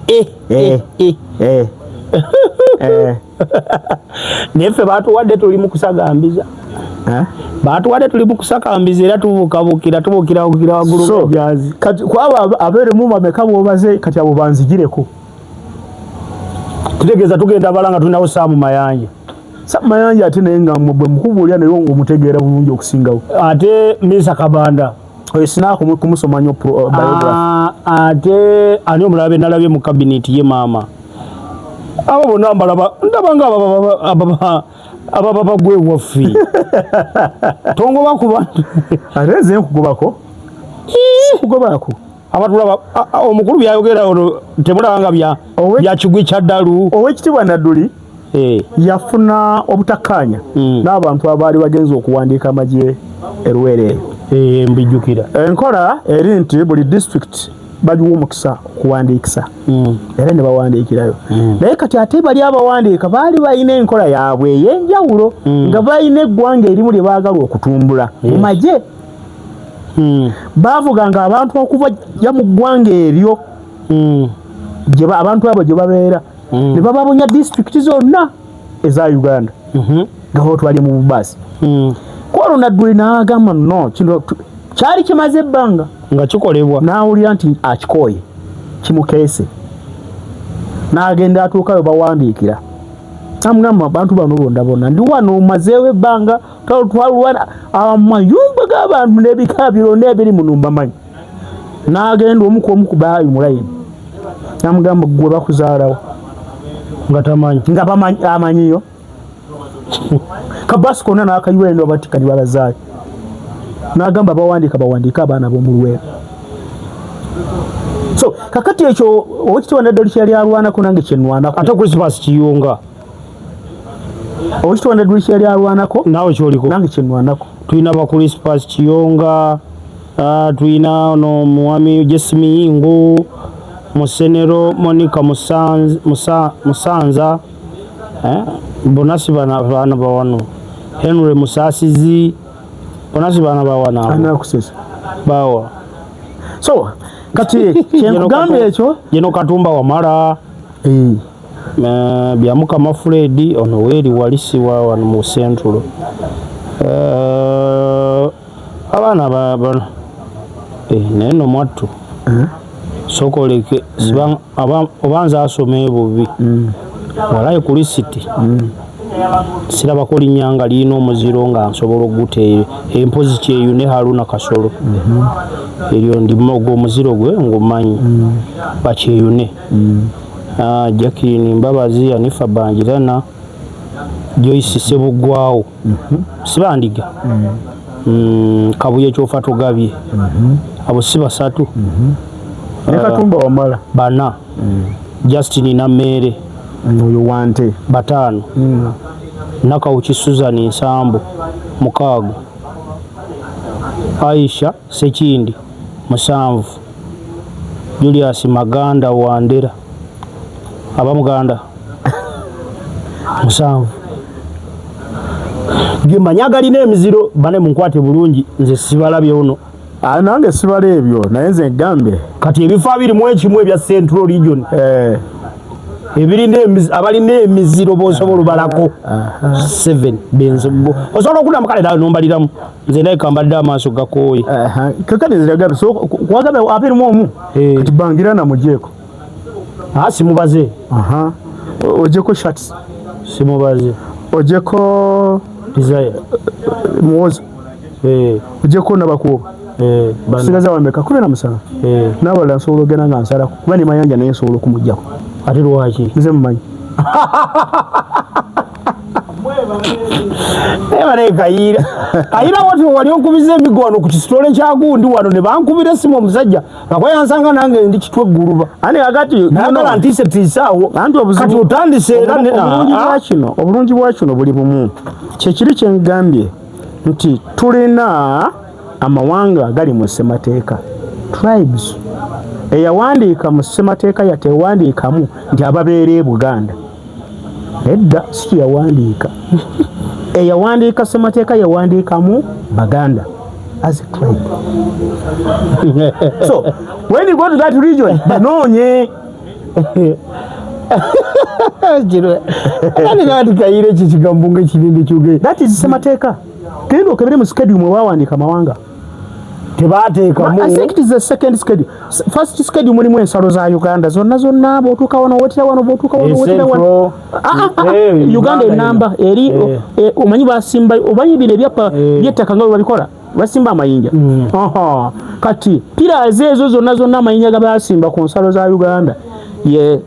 Naye ffe baatuwadde tuli mu kusagambiza. Baatuwadde tuli mu kusakambiza era tubuukabukira, tubuukirabukira waggulu So, byazi. Kati kwabo abeeremu bameka bw'obaze kati abo banzigireko. Tutegeeza tugenda bala nga tulinawo Saamu Mayanja. Saamu Mayanja ate naye nga bwe mukubuulira naye ng'omutegeera bulungi okusingawo. Ate Minsa Kabanda. Oyo sina kumusoma nnyo biography. Ate ani omulala be nalabye mu cabinet ye maama? Abo bonna mbalaba, ndaba nga ababa bagwe waffe. Tongoba ku bantu. Ate nze nkugobako. Sikugobako. Abatulaba, omukulu byayogera ono temulaba nga bya kigwi kya ddalu. Oweekitiibwa Nadduli yafuna obutakkaanya n'abantu abaali bagenze okuwandiika amagye e Luweero eyo. Mbijjukira. Enkola eri nti buli district bagiwa omukisa okuwandiikisa. Era ne bawandiikirayo. Naye kati ate bali abawandiika baali balina enkola yaabwe ey'enjawulo nga balina eggwanga erimu lye baagala okutumbula mu magye. Baavuganga abantu okuva ya mu ggwanga eryo abantu abo gye babeera. Ne bababunya disitulikiti zonna eza Uganda. Nga batwalye mu bubaasi. Kwolwo Nadduli n'agamba no, kino kyali kimaze ebbanga. Nga kikolebwa. N'awulira nti akikooye, kimukeese. N'agenda atuukayo bawandiikira. Namugamba abantu bano bonna bonna ndi wano mazeewo ebbanga, twalwana amayumba g'abantu n'ebika byonna ebiri muno mbamanyi. N'agenda omu ku omu ku baayi mu layini. Namugamba gwe bakuzaalawo. Nga tamanyi. Nga amanyiyo. Kabasi konna n'akayiwa eno batikani babazaayo. N'agamba bawandiika bawandiike abaana b'omu Luweero. So kakati ekyo Oweekitiibwa Nadduli kye yali alwanako nange kye nnwanako. Ate Christmas Kiyunga. Oweekitiibwa Nadduli kye yali alwanako naawe ky'oliko. Nange kye nnwanako. Tulina ba Christmas Kiyunga, tulina ono Mwami Jesse Miyingo, Musenero Monica Musanza, eh? Bonna si baana bawano. Henry Musasizi, bonna si baana bawano. Bawa. So kati kyenkugambye ekyo Jeno Katumba Wamala, Byamukama Fred ono weeri walisi wa wano mu Central. Abaana bano naye nno mwattu sokoleke obanza asoma ebubi walayi ku lisiti sirabako linnya nga lirina omuziro nga nsobola okuguteera empozi Kyeyune Haruna Kasolo eryo ndimu ogwo omuziro gwe ngumanyi Bakyeyune. Jacqueline Mbabazi, Anifa Bangirana, Joyce Ssebuggwawo sibandiga, Kabuye Kyofa Tugabye, abo si basatu. Ne Katumba Wamala bana, Justin Nammeere oyo wante bataano, Nakawuki Susan Nsambu mukaaga, Aisha Sekindi musanvu, Julius Maganda Wandera abamuganda musanvu. Gemanya agalina emiziro bane munkwate bulungi, nze sibalabye ono. Nange sibala ebyo, naye nze ngambe kati ebifo 21 ebya Central Region ebirina abalina emiziro b'osobola obalako 7 benzo osobola okudda mukale nawe nombaliramu nze naye kambadde amaaso gakooye. Kakati nze gabe so kwagabe 21 kati bangira na mujeeko. Simubaze. Ojeko shirts. Simubaze. Ojeko Desire. Muwoza. Ojeko nabakuba. Sigaza wameka 17. N'abalala nsobola ogenda nga nsalako kuba ne Mayanja naye nsobola okumuggyako. Ate lwaki? Nze mumanyi. Naye Kayiira. Kayiira wati wali onkubiza emigo wano ku kisitole kya gundi wano ne bankubira essimu omusajja nga yansanga nange ndi kitwe gguluba. Ani agati nagala ntiise tiisaawo. Anti obuzibu kati otandise era obulungi bwa kino buli bumu. Kyekiri kye ngambye nti tulina amawanga agali mu ssemateeka, tribes. Eyawandiika mu ssemateeka yatewandiikamu nti ababeera e Buganda. Nedda, si kyeyawandiika. Eyawandiika ssemateeka yawandiikamu Baganda as a tribe. So when you go to that region, banoonye. Kati Kayiira ekyo kigambo nga kinene kyogere. That is ssemateeka. Genda okebere mu schedule mwe bawandiika amawanga. Tebateekamu. I think it is the second schedule. First schedule mulimu ensalo za Uganda zonna zonna, bw'otuuka wano wotera wano, bw'otuuka wano wotera wano. Uganda enamba eri omanyi basimba omanyi bino ebyapa by'ettaka nga bwe babikola basimba amayinja. Kati pillars ezo zonna zonna amayinja ga basimba ku nsalo za Uganda ye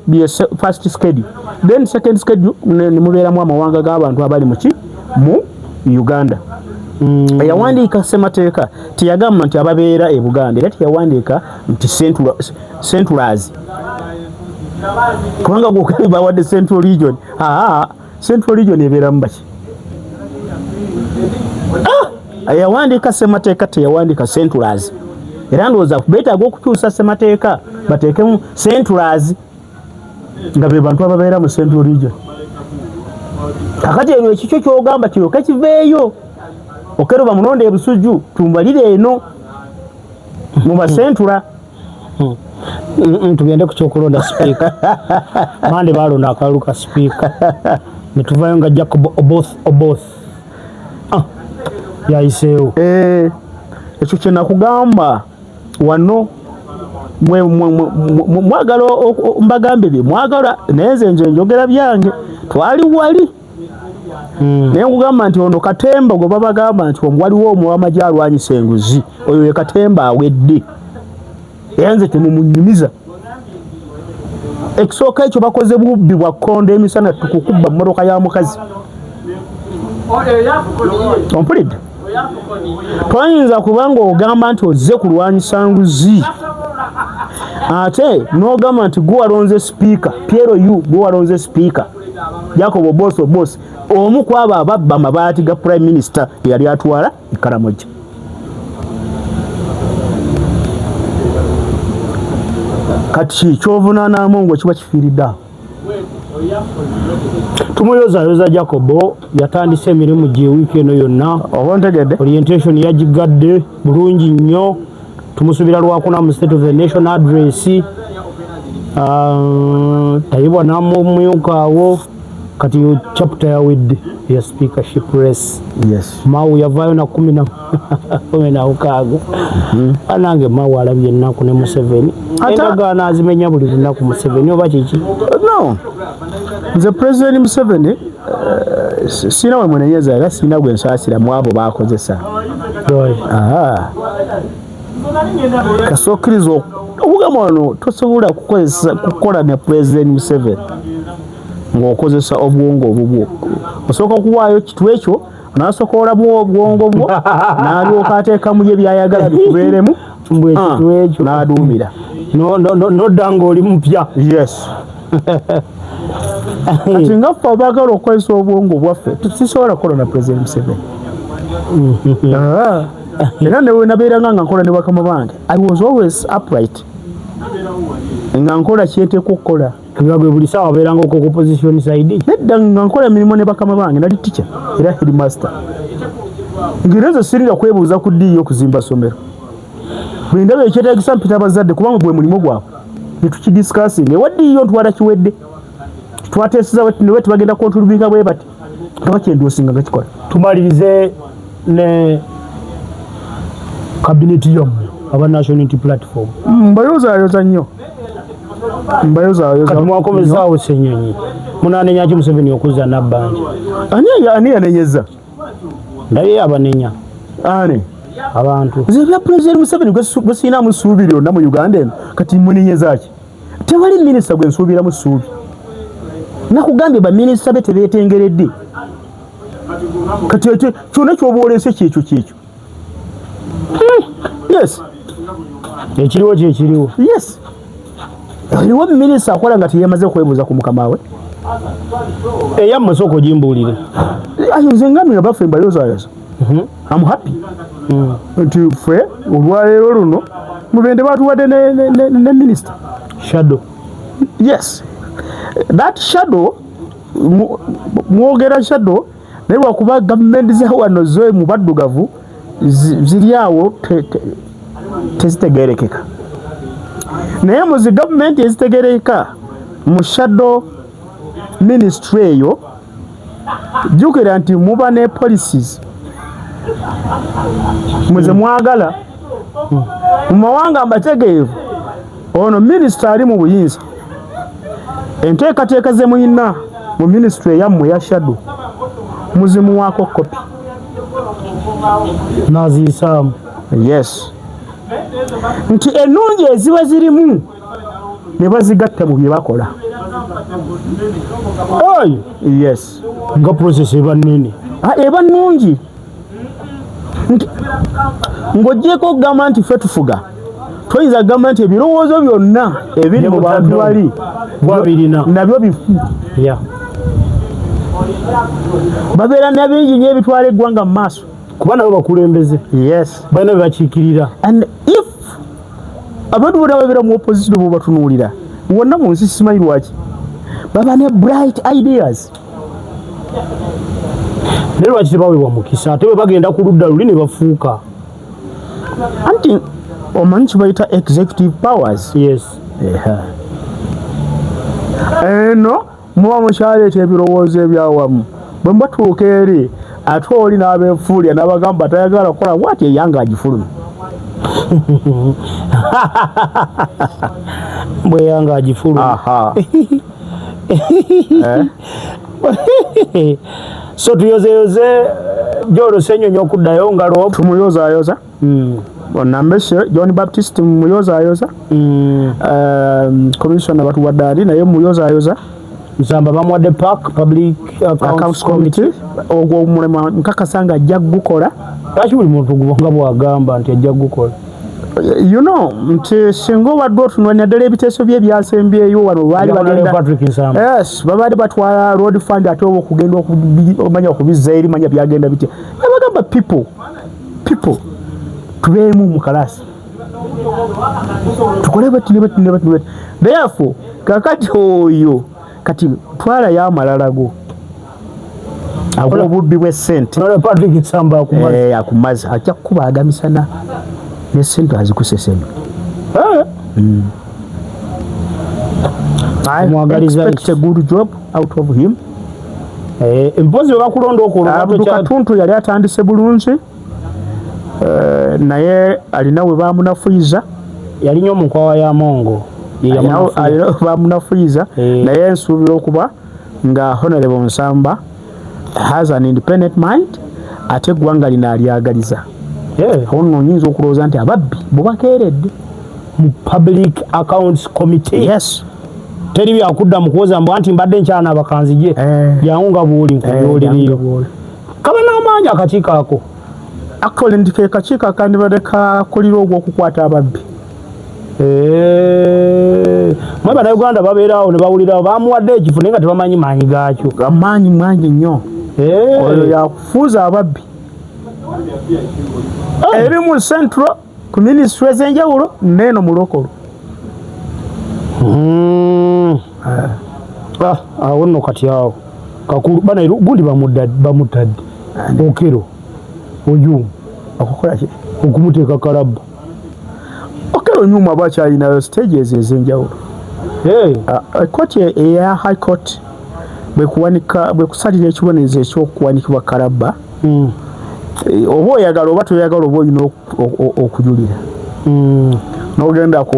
first schedule. Then second schedule ne mubeeramu amawanga g'abantu abali mu ki mu Uganda. Eyawandiika ssemateeka teyagamba nti ababeera e Buganda, era teyawandiika nti Centrals, kubanga gwokabi bawadde Central Region. Central Region ebeeramu baki? Eyawandiika ssemateeka teyawandiika Centrals, era ndowooza beetaaga okukyusa ssemateeka bateekemu Centrals nga be bantu ababeera mu Central Region. Kakati eryo ekikyo ky'ogamba kiryoke kiveeyo, Okello bamulonde e Busujju, tumbalire eno mu basentura. Tugende ku kyokulonda sipiika. Mande balonda akalulu ka sipiika ne tuvayo nga Jacob Oboth yayiseewo. Ekyo kye nakugamba wano mwagala mbagambe bye mwagala, naye nze njogera byange. Twali wali naye nkugamba nti ono Katemba gwe babagamba nti waliwo omuwamagye alwanyisa enguzi, oyo ye Katemba awedde, era nze temumunyumiza. Ekisooka ekyo bakoze bubbi bwa kkondo emisana tukukubba mmotoka ya mukazi. Ompulidde? Toyinza kubanga ogamba nti ozze kulwanyisa nguzi ate n'ogamba nti gwe walonze sipiika Pierre U, gwe walonze sipiika Jacob Oboth Oboth, omu ku abo ababba amabaati ga Prime Minister eyali atwala e Karamoja. Kati kyovunaanamu ngo kiba kifiiridde awo. Tumuyozayoza Jacobo yatandise emirimu gye wiiki eno yonna. Oba ontegedde? Orientation yagigadde bulungi nnyo. Tumusubira Lwakuna mu State of the Nation address. Tayebwa n'amumyuka awo. Kati yo chapter yawedde ya speakership race. Yes. Mao yavaayo na 16. Banange Mao alabye ennaku ne Museveni. Endagaano azimenya buli lunaku Museveni oba kiki? No. Nze President Museveni sina we munenyeza era sina gwe nsaasira mu abo baakozesa. Kasookkiriza okugamba wano tosobola kukola ne President Museveni ng'okozesa obwongo obubwo. Osooka okuwaayo kitu ekyo n'asooka olamu obwongo bwo n'alyoka ateekamu ye by'ayagala bikubeeremu ekyo n'aduumira. Nodda ng'oli mupya. Yes. Kati nga ffe abaagala okukozesa obwongo bwaffe tusobola kukola na President Museveni. Era ne nabeeranga nga nkola ne bakama bange, I was always upright nga nkola kyenteekwa okukola. Nga gwe buli ssaawa obeeranga ku opposition side? Nedda, nga nkola emirimu ne bakama bange, nali teacher era headmaster. Ng'era nze sirina kwebuuza ku ddiiyo okuzimba ssomero. Bwe ndaba ekyetaagisa mpita abazadde kubanga gwe mulimu gwabwe ne tukidiscussinga. Ewa ddiiyo ntwala kiwedde. Twateeseza bwe ne bwe bagenda contributinga bwe bati nga bakyendoosinga nga kikola. Tumalirize ne kabineti yammwe aba National Unity Platform. Mbayozaayoza nnyo. Mbayozaayoza. Kati mwakomezaawo Ssenyonyi. Munaanenya ki Museveni okuzza Nabbanja? Ani yanenyeza? Ndabye abanenya. Ani? Abantu. Nze ebya President Museveni gwe sirinamu ssuubi lyonna mu Uganda eno, kati munenyeza ki? Tewali minisita gwe nsuubiramu ssuubi. Nakugambye baminisita be tebeetengeredde. Kati ekyo kyonna ky'oba oleese kyekyo kyekyo. Yes. Ekiriwo kyekiriwo. Yes. Eriwo minisita akola nga teyamaze kwebuuza ku mukama we. Eyammwe sooka ogimbuulire. Ayo nze ngambye baffe mbayozaayoza. I'm happy. Nti ffe olwaleero luno Mubende batuwadde ne minisita. Shadow. Yes. That shadow mwogera shadow naye lwakuba gavumenti za wano zo mu baddugavu ziri awo tezitegeerekeka. Naye mu zi gavumenti ezitegeerekeka mu shadow ministry eyo jjukira nti muba ne policies muze mwagala mu mawanga amategeevu. Ono minisita ali mu buyinza, enteekateeka ze muyina mu minisitule eyammwe ya shadow muzimuwaako kopi naziyisaamu. Yes, nti ennungi eziba zirimu ne bazigatta mu bye bakola. Yes. Nga process eba nnene. Eba nnungi ng'ogyeko okugamba nti ffe tufuga, toyinza kugamba nti ebirowoozo byonna ebiri mu bantu bali gwabirina nabyo bifu. Babeera na bingi nnyo ebitwala eggwanga mu maaso. Kuba nabo bakulembeze. Yes. Balina bye bakiikirira. And if abantu bonna babeera mu opposition bw'obatunuulira wonna mu nsi simanyi lwaki baba ne bright ideas. Naye lwaki tebaweebwa mukisa ate bwe bagenda ku ludda luli ne bafuuka? Anti omanyi kibayita executive powers. Yes. Eno muba mukyaleeta ebirowoozo ebyawamu, bwe mubatuuka eri ate oli n'abeefuulya n'abagamba tayagala kukola bw'ati eyange agifulumya. Bwe yange agifulumya. So tuyozeyoze Joel Ssenyonyi okuddayo nga lwo Tumuyozaayoza. Nambeshe John Baptist muyozaayoza. Commissioner batuwadde ali naye muyozaayoza. Nsamba bamuwadde PAC, Public Accounts Committee. Ogwo omulimu nkakasa nga ajja kugukola. Lwaki buli muntu nga bw'agamba nti ajja kugukola? You know nti singa obadde otunula naddala ebiteeso bye ebyasembyeyo wano baali bagenda Patrick Nsamba. Yes, babadde batwala road fund ate oba okugenda omanya okubizza eri manya byagenda bitya. Yabagamba people tubeeremu mu kalaasi. Tukole bwetu ne bwetu ne bwetu ne bwetu. Therefore kakati oyo kati twalayo amalala go ag'obubbi bw'essente. Patrick Nsamba akumaze. Eh, akumaze ajja kukubaaga misana ne ssente azikuseseme. Eh. I Omwagaliza expect a good job out of him. Eh, mpozi bwe bakulonda okwo Abdu Katuntu yali atandise bulungi eh, naye alina we bamunafuyiza. Yali nnyo mu nkwawa ya Mongo. Ye yamunafuya. Alina we bamunafuyiza Eh. naye nsuubira okuba nga Honorable Nsamba has an independent mind ate eggwanga lino alyagaliza. Eh, Awo nno nyinza okulowooza nti ababbi bubakeeredde. Mu Public Accounts Committee. Yes. Teri byakudda mu kuwoza mbu anti mbadde nkyanaaba kanzije. Eh. Jangu nga bw'oli nkubyoleriyo. Jangu bw'oli. Kaba n'amaanyi akakiiko ako. Actually nti ke kakiiko akandibadde kakulira ogw'okukwata ababbi. Eh, mwe Bannayuganda babeera awo ne bawulira bamuwadde ekifo naye nga tebamanyi maanyi gaakyo. Amaanyi mangi nnyo. Eh. Oyo yakufuuza ababbi. Eri mu Central ku minisitule ez'enjawulo n'eno mu lokolo. Ah, awo nno kati awo kakulu bana gundi bamutadde Okello Onyum. Okukola ki? Okumuteeka kalabba. Okello Onyum aba akyalinayo stages ez'enjawulo. Hey. Kooti eya High Court bwekuwanika bwekusalira ekibonerezo ekyokuwanikibwa kalabba oba oyagala oba toyagala oba olina okujulira n'ogenda ku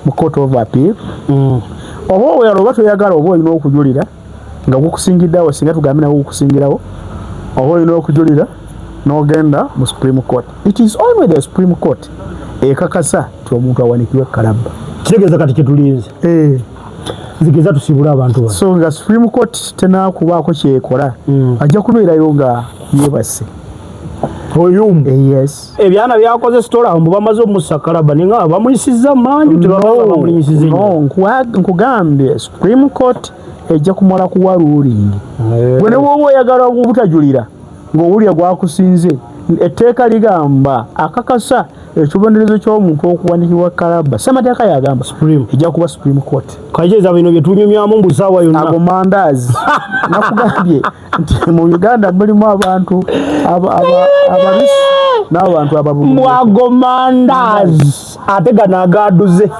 mu Court of Appeal oba oyagala oba toyagala oba olina okujulira nga gukusingiddeawo singa tugambe nawe gukusingirawo oba olina okujulira n'ogenda mu Supreme Court. It is only the Supreme Court ekakasa nti omuntu awanikibwe kalabba. Kitegeeza kati kyetulinze nzigeza tusibule abantu bano. So nga Supreme Court tenakubaako kyekola ajja kubeerayo nga yeebase. Oyum. Yes. Ebyana byakoze sitola mbu bamaze omussa kalabba naye nga bamuyisizza manju tebabanga bamulinyisiza ennyo. No, nkugambye Supreme Court ejja kumala kuwa ruling. Gwe ne bw'oba oyagala obutajulira ng'owulira gwakusinze, etteeka ligamba akakasa ekibonerezo ky'omuntu okuwanikibwa kalabba. Ssemateeka yagamba Supreme. Ejja kuba Supreme Court. Kayiteeza bino bye tunyumyamu mbu ssaawa yonna. Ago mandaazi. Nakugambye nti mu Uganda mulimu abantu ababisi n'abantu ababulungi. Mwago mandaazi ate gano agaduze.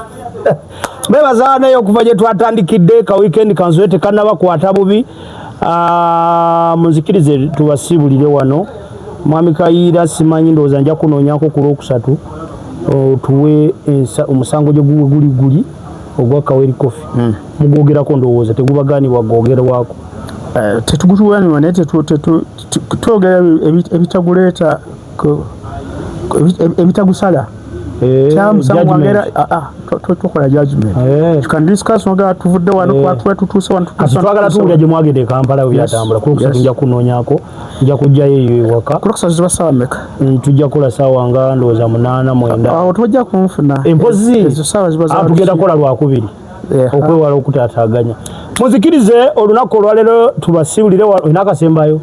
Mbebaza naye okuva gye twatandikidde ka weekend kanzule tekannabakwata bubi. Munzikirize tubasiibulire wano. Mwami Kayiira simanyi ndowooza nja kunoonyaako ku Lwokusatu otuwe omusango gye guwe guli guli ogwa Kaweri Coffee. Mugwogerako ndowooza tegubagaanibwa gwogerwako. Tetugutuwanirwa naye twogera ebitaguleeta ebitagusala. Judgment. Tukola judgment. You can discuss nga tuvudde wano, twatula tutuuse wano, tutuuse Kati wano, twagala tutuuse tuwulira wano. gye mwagenda e Kampala bwe byatambula. Ku Lwokusatu nja kunoonyaako, nja kujjayo eyo ewaka. Ku Lwokusatu ziba ssaawa mmeka? Tujja kukola ssaawa nga ndowooza 8, 9. Awo tojja kunfuna. Empozi, Ezo ssaawa ziba za tugenda kukola Lwakubiri. Okwewala okutaataaganya. Munzikirize olunaku olwaleero tubasiibulire olina akasembayo?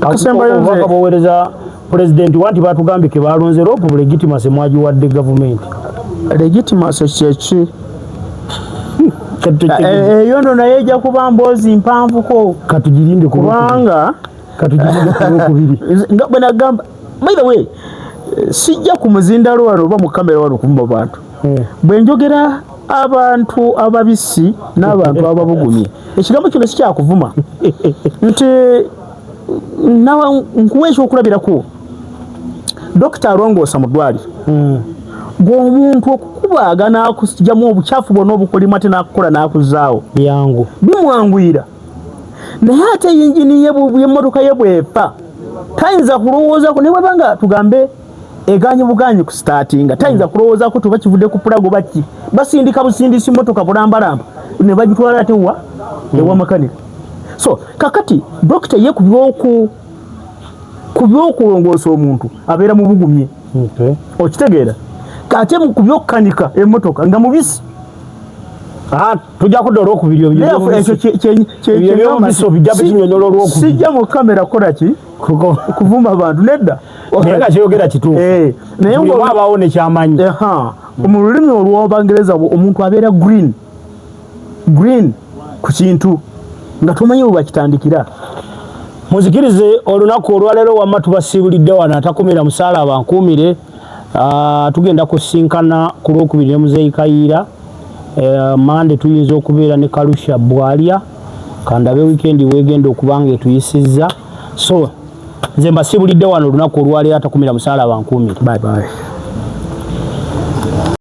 Akasembayo nze- Obubaka bw'oweereza Pulezidenti wanti batugambye ke balonze LOP legitimacy mwagiwadde gavumenti. Legitimacy kyeki? Eyo nno naye ejja kuba mboozi mpanvuko. Katugirinde ku Lwokubiri. Kubanga Katugirinde ku Lwokubiri. Nga bwe nagamba, by the way, sijja ku muzindalo wano oba mu kamera wano kumba bantu. Bwe njogera abantu ababisi n'abantu ababugumye, ekigambo kino si kyakuvuma. Nti nawe nkuwa ekyokulabirako, Dokita alongoosa mu ddwaliro. Bw'omuntu okukubaaga n'akugyamu obukyafu bwonna obukulimu ate n'akukola n'akuzaawo. Byangu. Bimwanguyira. Naye ate yingini y'emmotoka ye bw'efa, tayinza kulowoozaako, ne bw'eba nga tugambe egaanye bugaanyi ku sitaatinga, tayinza kulowoozaako tuba kivudde ku pulago baki. Basindika busindisi mmotoka bulambalamba ne bagitwala ate wa? Ewa makanika. So kakati dokita ye ku by'okulongoosa omuntu abeera mubugumye. Okitegeera? Ate ku by'okukanika emmotoka nga mubisi. Tujja kudda Olwokubiri ebyo Therefore, by'omubisi. ekyo Ebyo kye by'omubisi ngamba obijja nti bikinyonyola Olwokubiri. Sijja mu kamera kukola ki? Kuvuma abantu nedda. Naye nga kyeyogera kituufu. Eh, naye Buli omu abaawo nekyamanyi. Mu lulimi olw'Abangereza omuntu abeera green green ku kintu nga tomanyi bwe bakitandikira. Muzikirize olunaku olwaleero wamma tubasiibulidde wano, atakumira musaala abankuumire. Tugenda kusinkana ku Lwokubiri ne Muzeeyi Kayiira. Mande tuyinza okubeera ne Kalusha Bwalya. Kandabe wiikendi weegenda okuba nga etuyisizza. So nze mbasiibulidde wano olunaku olwaleero, atakumira musaala abankuumire. Bye bye.